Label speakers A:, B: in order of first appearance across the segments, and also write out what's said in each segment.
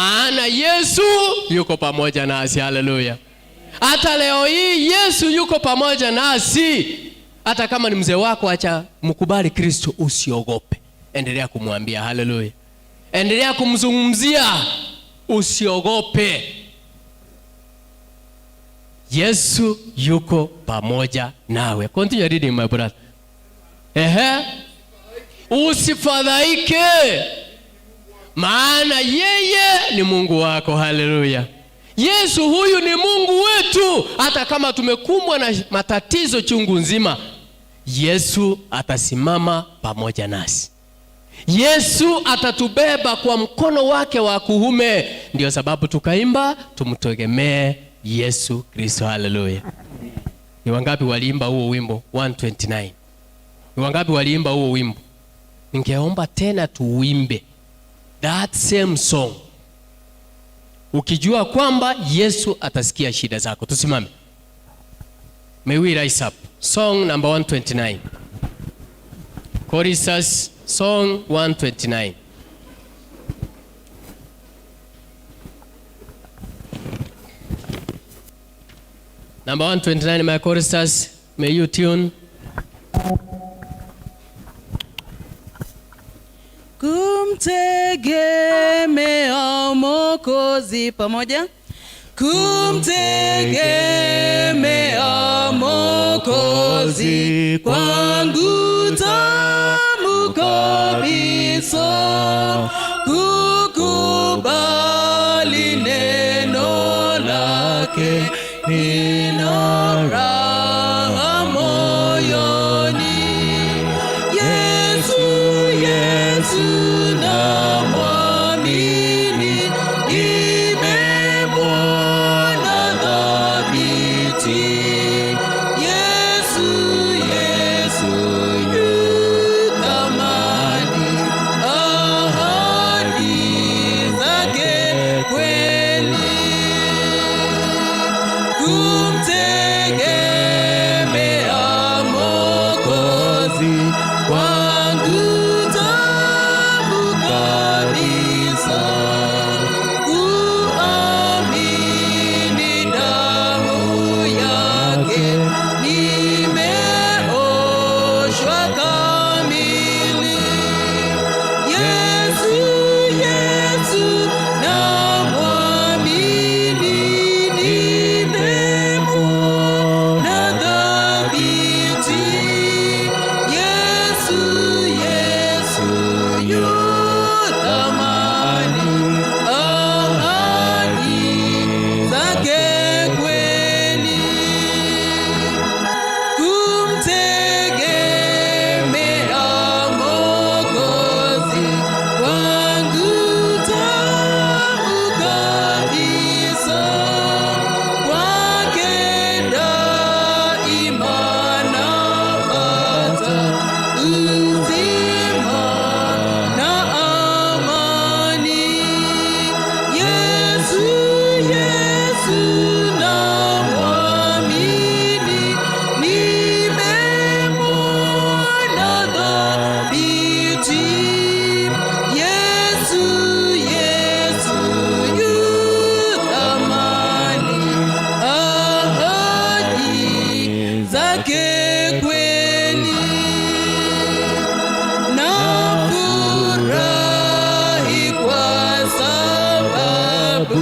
A: Maana Yesu yuko pamoja nasi. Haleluya! Hata leo hii Yesu yuko pamoja nasi. Hata kama ni mzee wako, acha mkubali Kristo, usiogope. Endelea kumwambia haleluya, endelea kumzungumzia, usiogope. Yesu yuko pamoja nawe. Continue reading, my brother. Ehe. Usifadhaike, maana yeye ni Mungu wako. Haleluya. Yesu huyu ni Mungu wetu. Hata kama tumekumbwa na matatizo chungu nzima, Yesu atasimama pamoja nasi. Yesu atatubeba kwa mkono wake wa kuume. Ndio sababu tukaimba tumtegemee Yesu Kristo. Haleluya. Ni wangapi waliimba huo wimbo 129? Ni wangapi waliimba huo wimbo? Ningeomba tena tuuimbe that same song, ukijua kwamba Yesu atasikia shida zako. Tusimame. May we rise up. Song number 129. Choristers, song 129. Number 129, my choristers, may you tune.
B: Kumtegemea Mwokozi pamoja, kumtegemea Mwokozi kwangu tamu kabisa, kukubali neno lake nina raha moyoni. Yesu, Yesu namwamini, nimemwona thabiti. Yesu, Yesu yu thamani, ahadi zake kweli. Kumtegemea Mwokozi kwangu tamu kabisa, kuamini damu yake nimeoshwa kamili. Yesu, Yesu namwamini, nimemwona thabiti. Yesu, Yesu yu thamani, ahadi zake kweli. Kumtegemea Mwokozi kwangu tamu kabisa, kwake daima napata uzima na amani. Yesu, Yesu namwamini, nimemwona thabiti. Yesu, Yesu yu thamani, ahadi zake kweli. Nafurahi kwa sababu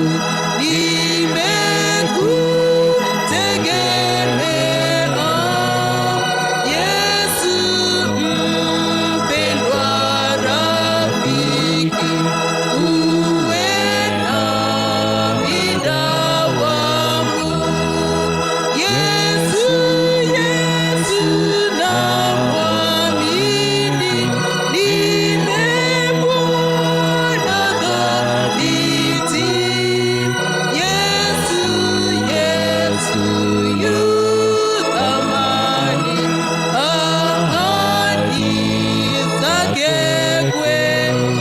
B: nimekutegemea Yesu, mpendwa rafiki, uwe nami dawamu. Yesu, Yesu namwamini, nimemwona thabiti. Yesu, Yesu yu thamani, ahadi zake kweli.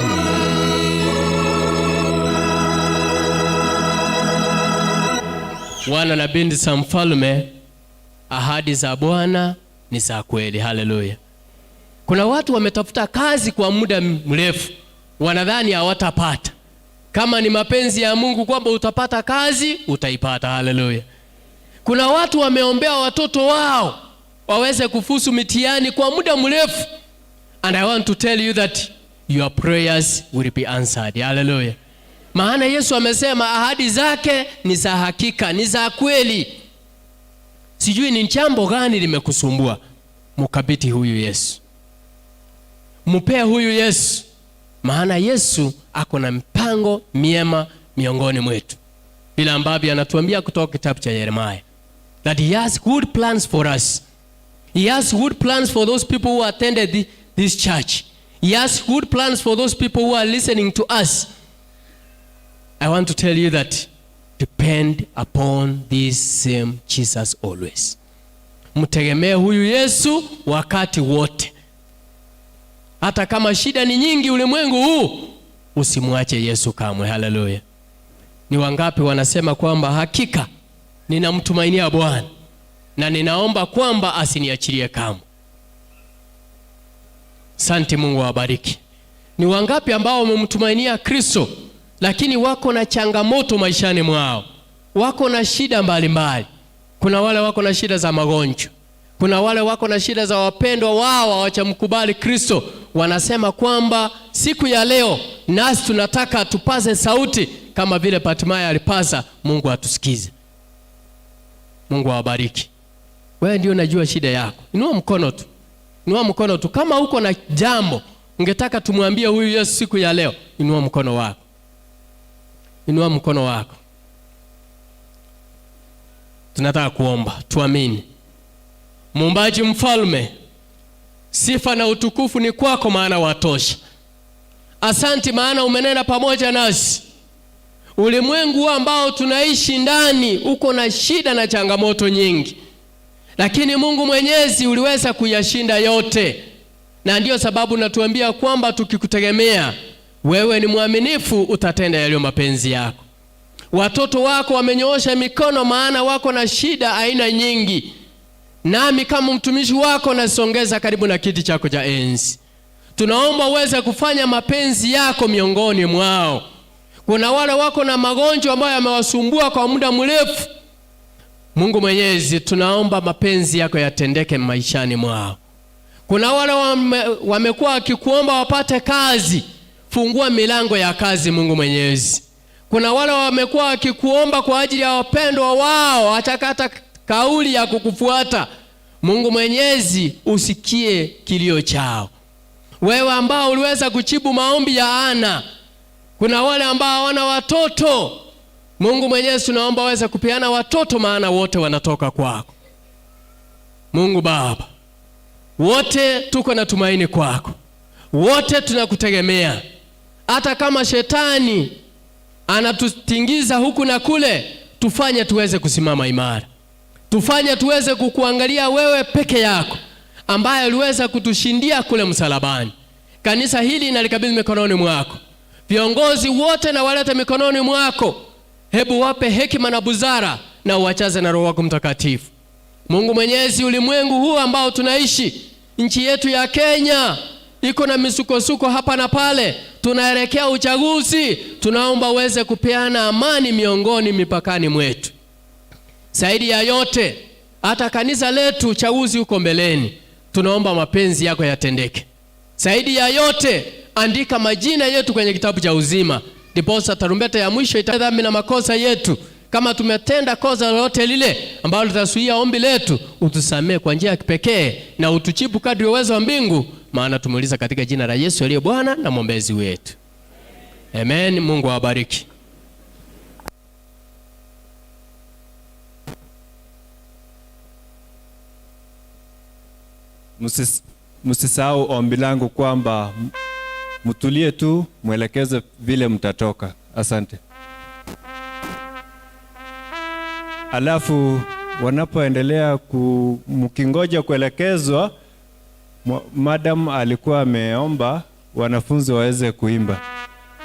A: Wana na binti za mfalme, ahadi za Bwana ni za kweli. Haleluya! Kuna watu wametafuta kazi kwa muda mrefu, wanadhani hawatapata. Kama ni mapenzi ya Mungu kwamba utapata kazi, utaipata. Haleluya. Kuna watu wameombea watoto wao waweze kufuzu mitihani kwa muda mrefu, and I want to tell you that your prayers will be answered. Haleluya. Maana Yesu amesema ahadi zake ni za hakika, ni za kweli. Sijui ni jambo gani limekusumbua, mkabidhi huyu Yesu, mpee huyu Yesu, maana Yesu ako na mpango miema miongoni mwetu, vile ambavyo anatuambia kutoka kitabu cha Yeremia that he has good plans for us. He has good plans for those people who attended this church. He has good plans for those people who are listening to us. I want to tell you that depend upon this same Jesus always. Mtegemee huyu Yesu wakati wote. Hata kama shida ni nyingi ulimwengu huu, usimwache Yesu kamwe. Haleluya. Ni wangapi wanasema kwamba hakika ninamtumainia Bwana na ninaomba kwamba asiniachilie kamwe? Asante, Mungu awabariki. Ni wangapi ambao wamemtumainia Kristo lakini wako na changamoto maishani mwao, wako na shida mbalimbali? Kuna wale wako na shida za magonjwa, kuna wale wako na shida za wapendwa wao hawajamkubali Kristo. Wanasema kwamba siku ya leo nasi tunataka tupaze sauti kama vile Bartimayo alipaza, Mungu atusikize. Mungu awabariki. Wewe ndio unajua shida yako. Inua mkono tu. Inua mkono tu. Kama uko na jambo ungetaka tumwambie huyu Yesu siku ya leo, inua mkono wako. Inua mkono wako. Tunataka kuomba, tuamini. Muumbaji mfalme, sifa na utukufu ni kwako, maana watosha. Asanti maana umenena pamoja nasi. Ulimwengu ambao tunaishi ndani uko na shida na changamoto nyingi, lakini Mungu Mwenyezi uliweza kuyashinda yote, na ndiyo sababu natuambia kwamba tukikutegemea wewe ni mwaminifu, utatenda yaliyo mapenzi yako. Watoto wako wamenyoosha mikono, maana wako na shida aina nyingi, nami kama mtumishi wako nasongeza karibu na kiti chako cha enzi. Tunaomba uweze kufanya mapenzi yako miongoni mwao. Kuna wale wako na magonjwa ambayo yamewasumbua kwa muda mrefu. Mungu Mwenyezi, tunaomba mapenzi yako yatendeke maishani mwao. Kuna wale wamekuwa wakikuomba wapate kazi, fungua milango ya kazi Mungu Mwenyezi. Kuna wale wamekuwa wakikuomba kwa ajili ya wapendwa wao, hatakata kauli ya kukufuata. Mungu Mwenyezi, usikie kilio chao. Wewe ambao uliweza kujibu maombi ya Ana, kuna wale ambao hawana watoto. Mungu Mwenyezi, tunaomba uweze kupeana watoto, maana wote wanatoka kwako. Mungu Baba, wote tuko na tumaini kwako, wote tunakutegemea. Hata kama shetani anatutingiza huku na kule, tufanye tuweze kusimama imara, tufanye tuweze kukuangalia wewe peke yako, ambaye uliweza kutushindia kule msalabani. Kanisa hili nalikabidhi mikononi mwako, viongozi wote na walete mikononi mwako. Hebu wape hekima na busara na uwachaze na Roho wako Mtakatifu. Mungu Mwenyezi, ulimwengu huu ambao tunaishi, nchi yetu ya Kenya iko na misukosuko hapa na pale, tunaelekea uchaguzi. Tunaomba uweze kupeana amani miongoni mipakani mwetu. Zaidi ya yote, hata kanisa letu, uchaguzi uko mbeleni, tunaomba mapenzi yako yatendeke. Zaidi ya yote, andika majina yetu kwenye kitabu cha uzima, ndiposa tarumbeta ya mwisho ita dhambi na makosa yetu. Kama tumetenda kosa lolote lile ambalo litazuia ombi letu, utusamee kwa njia ya kipekee na utujibu kadri uwezo wa mbingu, maana tumeuliza katika jina la Yesu aliye Bwana na mwombezi wetu. Amen. Mungu awabariki.
C: Msisahau ombi langu kwamba mtulie tu, mwelekeze vile mtatoka. Asante. Alafu wanapoendelea mkingoja kuelekezwa, madam alikuwa ameomba wanafunzi waweze kuimba.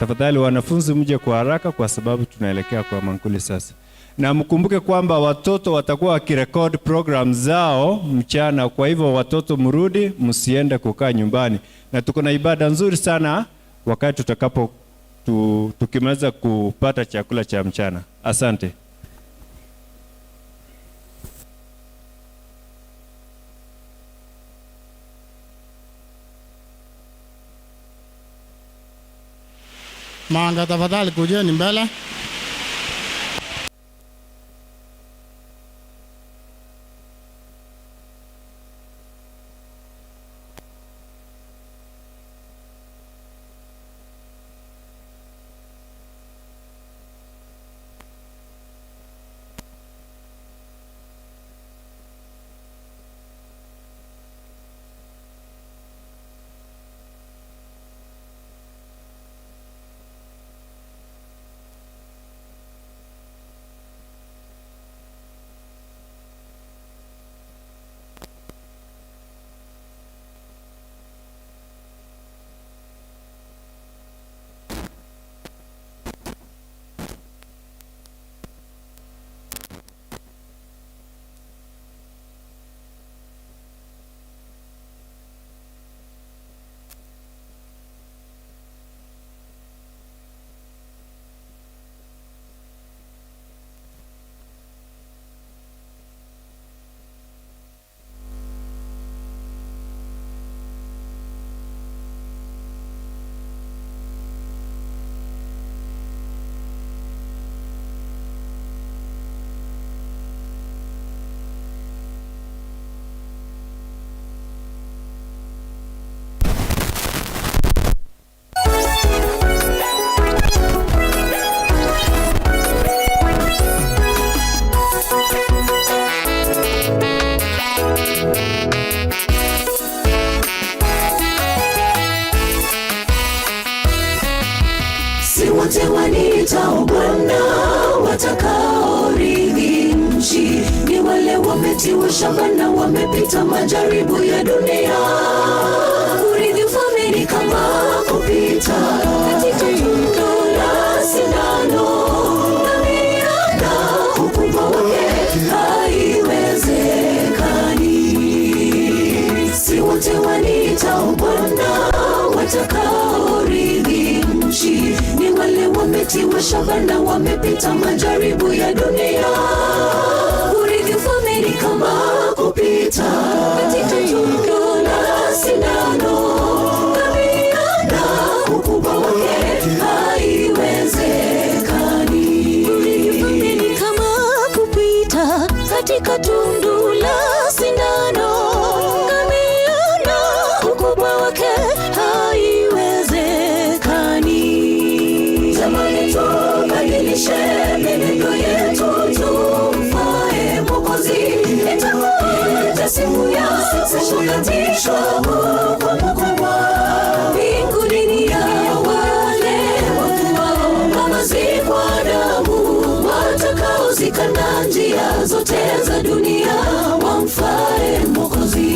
C: Tafadhali wanafunzi mje kwa haraka kwa sababu tunaelekea kwa mankuli sasa. Na mkumbuke kwamba watoto watakuwa wakirekod program zao mchana, kwa hivyo watoto mrudi, msiende kukaa nyumbani. Na tuko na ibada nzuri sana wakati tutakapo tukimaliza kupata chakula cha mchana. Asante.
D: Manga, tafadhali kujeni mbele.
E: Si wote waniitao Bwana watakaorithi nchi, ni wale wametiwa shaba na wamepita majaribu ya dunia. Kurithi ufalme ni kama kupita katika tundu la sindano, ngamia na ukubwa wake haiwezekani. Si wote waniitao Bwana watakaorithi nchi, ni wale wametiwa shaba na wamepita majaribu ya dunia. Kurithi ufalme ni kama kupita katika tundu la sindano, ngamia na ukubwa wake haiwezekani. Kurithi ufalme ni kama kupita katika tundu la sindano, ngamia na ukubwa wake haiwezekani. Jamani, tubadilishe mienendo yetu, tumfae Mwokozi. Itakuja siku ya kukatishwa hukumu kubwa. Mbinguni ni ya wale wafuao mavazi kwa damu, watakaozikana njia zote za dunia, wamfae Mwokozi.